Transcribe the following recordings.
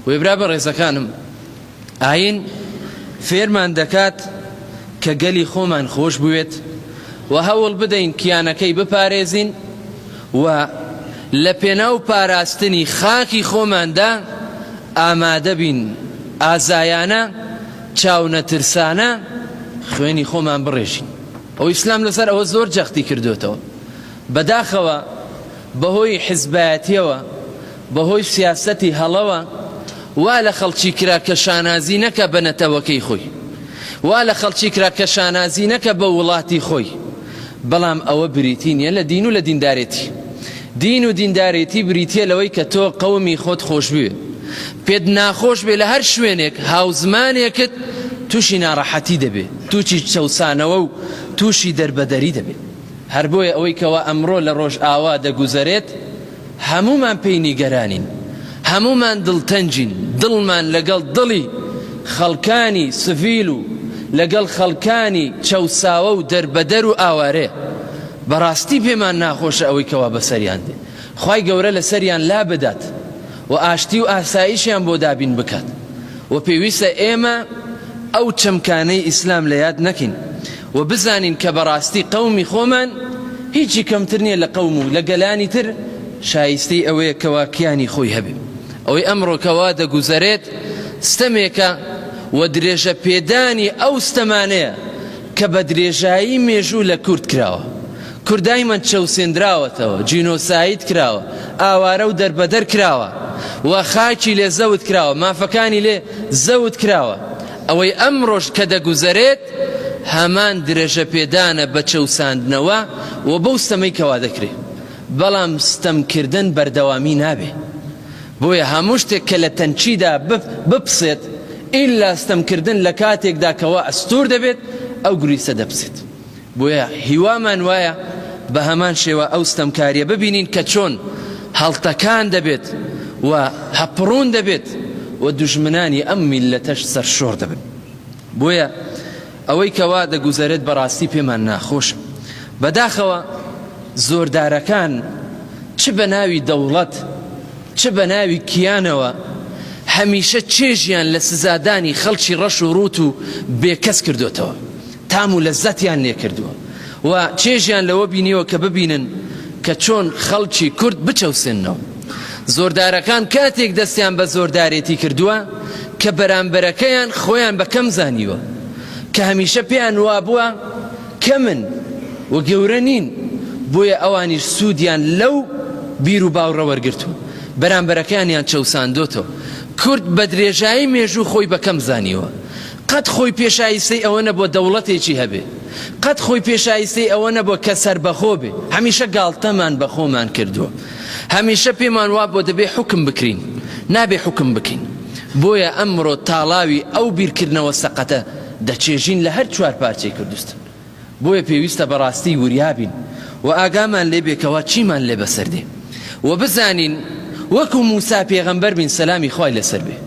بۆیە برا بەڕێزەکانم ئاین فێرمان دەکات کە گەلی خۆمان خۆش بوێت و هەوڵ بدەین کیانەکەی بپارێزین و لە پێناو پاراستنی خاکی خۆماندا ئامادە بین ئازایانە چاونەترسانە خوێنی خۆمان بڕێژین. ئەو ئیسلام لەسەر ئەوە زۆر جەختی کردۆتەوە. بەداخەوە بەهۆی حزبایەتیەوە، بەهۆی سیاسەتی هەڵەوە وا لە خەڵکی کرا کە شانازی نەکا بە نەتەوەکەی خۆی، وا لە خەڵکی کرا کە شانازی نەکا بە وڵاتی خۆی. بەڵام ئەوە بریتی نیە لە دین و لە دیندارێتی. دین و دیندارێتی بریتیە لەوەی کە تۆ قەومی خۆت خۆشبوێ. پێت ناخۆش بێ لە هەر شوێنێک هاوزمانێکت تووشی ناڕەحەتی دەبێ، تووشی چەوسانەوە و تووشی دەربەدەری دەبێ. هەر بۆیە ئەوەی کەوا ئەمڕۆ لە ڕۆژئاوا دەگوزەرێت هەموومان پێی نیگەرانین، هەموومان دڵتەنگین، دڵمان لەگەڵ دڵی خەڵکانی سڤیل و لەگەڵ خەڵکانی چەوساوە و دەربەدەر و ئاوارەیە. بەڕاستی پێمان ناخۆشە ئەوەی کەوا بەسەریان دێ. خوای گەورە لەسەریان لابدات و ئاشتی و ئاسایشیان بۆ دابین بکات و پێویستە ئێمە ئەو چەمکانەی ئیسلام لە یاد نەکەین و بزانین کە بەڕاستی قەومی خۆمان هیچی کەمتر نیە لە قەوم و لە گەلانی تر شایستەی ئەوەیە کەوا کیانی خۆی هەبێ. ئەوەی ئەمڕۆ کەوا دەگوزەرێت ستەمێکە و درێژە پێدانی ئەو ستەمانەیە کە بە درێژایی مێژوو لە کورد کراوە. کورد دایمەن چەوسێندراوەتەوە، جینۆساید کراوە، ئاوارە و دەربەدەر کراوە و خاکی لێ زەوت کراوە، مافەکانی لێ زەوت کراوە. ئەوەی ئەمڕۆش کە دەگوزەرێت هەمان درێژەپێدانە بە چەوساندنەوە و بەو ستەمەی کەوا دەکرێ. بەڵام ستەمکردن بەردەوامی نابێ. بۆیە هەموو شتێک کە لە تەنکیدا بپسێت، ئیلا ستەمکردن لە کاتێکدا کەوا ئەستوور دەبێت، ئەو گوریسە دەپسێت. بۆیە هیوامان وایە بە هەمان شێوە ئەو ستەمکاریە ببینین کە چۆن هەڵتەکان دەبێت و هەپڕوون دەبێت و دوژمنانی ئەم میللەتەش سەرشۆڕ دەبن. بۆیە ئەوەی کەوا دەگوزەرێت بەڕاستی پێمان ناخۆشە. بەداخەوە زۆردارەکان چ بە ناوی دەوڵەت چ بە ناوی کیانەوە هەمیشە چێژیان لە سزادانی خەڵکی ڕەش و ڕووت و بێکەس کردۆتەوە. تام و لەززەتیان لێکردووە و چێژیان لەوە بینیوە کە ببینن کە چۆن خەڵکی کورد بچەوسێننەوە. زۆردارەکان کاتێک دەستیان بە زۆردارێتی کردووە کە بەرامبەرەکەیان خۆیان بە کەم زانیوە، کە هەمیشە پێیان وابووە کەمن و گەورە نین، بۆیە ئەوانیش سوودیان لەو بیروباوڕە وەرگرتووە، بەرامبەرەکەیانیان چەوساندۆتەوە. کورد بە درێژایی مێژوو خۆی بە کەم زانیوە. قەت خۆی پێ شایستەی ئەوە نەبووە دەوڵەتێکی هەبێ، قەت خۆی پێ شایستەی ئەوە نەبووە کە سەربەخۆ بێ، هەمیشە گاڵتەمان بە خۆمان کردووە، هەمیشە پێمان وابووە دەبێ حوکم بکرین، نابێ حوکم بکەین، بۆیە ئەمڕۆ تاڵاوی ئەو بیرکردنەوە سەقەتە دەچێژین لە هەر چوارپارچەی کوردستان. بۆیە پێویستە بەڕاستی وریا بین و ئاگامان لێ بێ کەوا چیمان لێ بەسەر دێ و بزانین وەکو موسا پێغەمبەر بین سەلامی خوای لەسەر بێ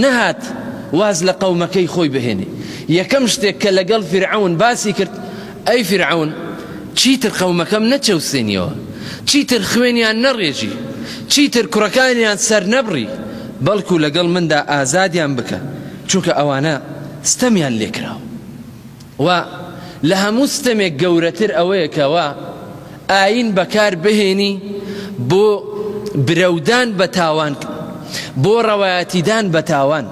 نەهات واز لە قەومەکەی خۆی بهێنێ یەکەم شتێک کە لەگەڵ فیرعەون باسی کرد ئەی فیرعەون چیتر قەومەکەم نەچەوسێنیەوە چیتر خوێنیان نەڕێژی چیتر کوڕەکانیان سەر نەبڕی بەڵکو لەگەڵ مندا ئازادیان بکە چونکە ئەوانە ستەمیان لێکراوە. و لە هەموو ستەمێک گەورەتر ئەوەیە کەوا ئایین بەکار بهێنی بۆ برەودان بە تاوان بۆ ڕەوایەتیدان بە تاوان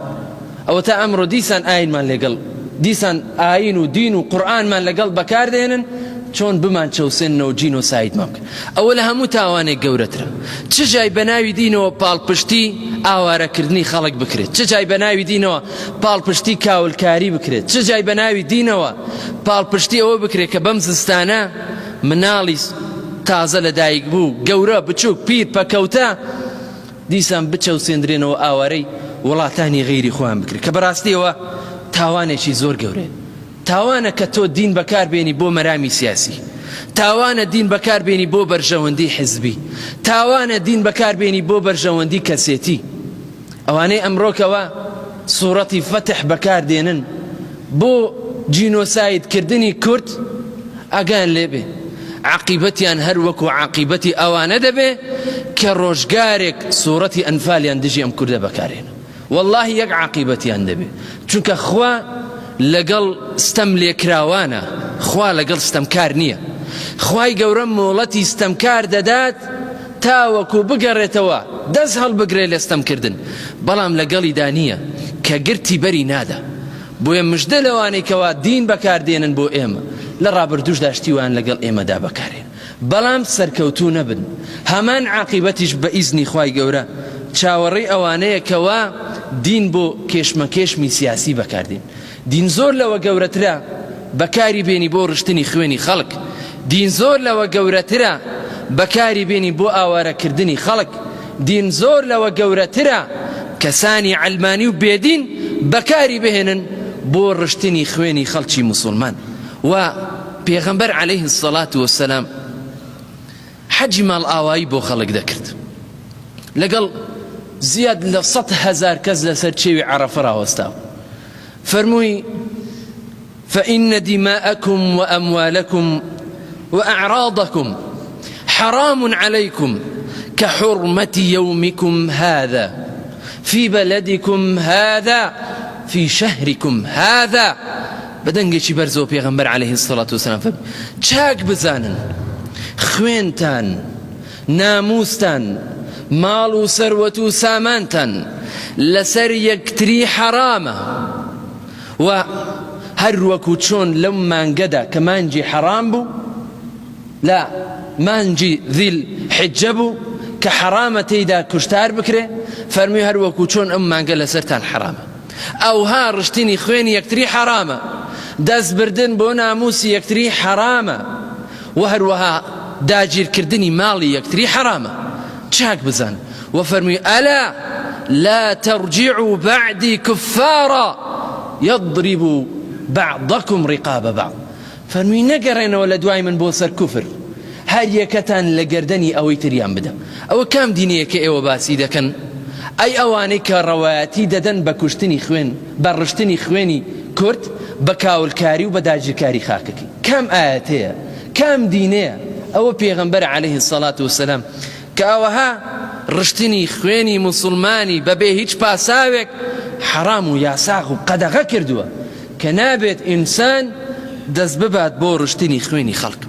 ئەوەتا ئەمڕۆ دیسان ئاینمان لەگەڵ دیسان ئاین و دین و قورئانمان لەگەڵ بەکار دێنن چۆن بمان چەوسێننەوە جینۆسایدمان بکەن ئەوە لە هەموو تاوانێک گەورەترە. چ جای بە ناوی دینەوە پاڵپشتی ئاوارەکردنی خەڵک بکرێت، چ جای بە ناوی دینەوە پاڵپشتی کاولکاری بکرێت، چ جای بە ناوی دینەوە پاڵپشتی ئەوە بکرێت کە بەم زستانە مناڵی تازە لەدایک بوو، گەورە، بچوک، پیر، پەکەوتە، دیسان بچەوسێندرێنەوە ئاوارەی وڵاتانی غەیری خۆیان بکرێت کە بەڕاستی ئەوە تاوانێکی زۆر گەورەیە. تاوانە کە تۆ دین بەکار بێنی بۆ مەرامی سیاسی. تاوانە دین بەکار بێنی بۆ بەرژەوەندی حزبی. تاوانە دین بەکار بێنی بۆ بەرژەوەندی کەسێتی. ئەوانەی ئەمڕۆ کەوا سوڕەتی فەتح بەکار دێنن بۆ جینۆساید کردنی کورد ئاگایان لێ بێ. عاقیبەتیان هەر وەکو عاقیبەتی ئەوانە دەبێ کە ڕۆژگارێک سوڕەتی ئەنفالیان دژی ئەم کوردە بەکارهێنا. وەڵاهی یەک عاقیبەتیان دەبێ چونکە خوا لەگەڵ ستەم لێکراوانە خوا لەگەڵ ستەمکار نییە خوای گەورە مۆڵەتی ستەمکار دەدات تاوەکو بگەڕێتەوە دەست هەڵبگرێ لە ستەمکردن بەڵام لەگەڵیدا نییە کە گرتی بەری نادا بۆیە مژدە لەوانەی کەوا دین بەکاردێنن بۆ ئێمە لە ڕابردووشدا شتی وایان لەگەڵ ئێمەدا بەکارهێنا بەڵام سەرکەوتوو نەبن هەمان عاقیبەتیش بە ئیزنی خوای گەورە چاوەڕێی ئەوانەیە کەوا دین بۆ کێشمەکێشمی سیاسی بەکاردێن دین زۆر لەوە گەورەترە بەکاری بێنی بۆ ڕشتنی خوێنی خەڵک دین زۆر لەوە گەورەترە بەکاری بێنی بۆ ئاوارەکردنی خەڵک دین زۆر لەوە گەورەترە کەسانی عەلمانی و بێدین بەکاری بهێنن بۆ ڕشتنی خوێنی خەڵکی موسوڵمان و پێغەمبەر علیه الصلاة والسلام حەجی ماڵئاوایی بۆ خەڵک دەکرد لەگەڵ زیاد لە 100,000 کەس لەسەر چێوی عەرەفە ڕاوەستا فەرمووی فإن دماءكم وأموالكم وأعراضكم حرام عليكم كحرمة يومكم هذا في بلدكم هذا في شهركم هذا بە دەنگێکی بەرزەوە پێغەمبەر علیه الصلاة والسلام فەرمی، چاک بزانن خوێنتان، ناموستان، ماڵ و سەروەت و سامانتان لەسەر یەکتری حەرامە و هەر وەکو چۆن لەم مانگەدا کە مانگی حەرام بوو لە مانگی ذی الحجە بوو کە حەرامە تێیدا کوشتار بکرێ فەرمی هەر وەکو چۆن ئەم مانگە لەسەرتان حەرامە ئەوها ڕشتنی خوێنی یەکتری حەرامە، دەست بردن بۆ ناموسی یەکتری حەرامە وە هەروەها داگیرکردنی ماڵی یەکتری حەرامە چاک بزان وە فەرمووی الا لا ترجعوا بعدی کفارا یضرب بعضکم رقاب بعض فەرمووی نەگەڕێنەوە لە دوای من بۆ سەر کوفر هەر یەکەتان لە گەردەنی ئەوەی تریان بدە ئەوە کام دینەیە کە ئێوە باسی دەکەن ئەی ئەوانەی کە ڕەوایەتی دەدەن بە کوشتنی خوێن بە ڕشتنی خوێنی کورد بە کاولکاری و بە داگیرکاری خاکەکەی کام ئایەتەیە کام دینەیە ئەوە پێغەمبەر عەلەیه الصلاة والسلام کە ئەوەها ڕشتنی خوێنی موسڵمانی بەبێ هیچ پاساوێک حەڕام و یاساغ و قەدەغە کردووە کە نابێت ئینسان دەست ببات بۆ ڕشتنی خوێنی خەڵک.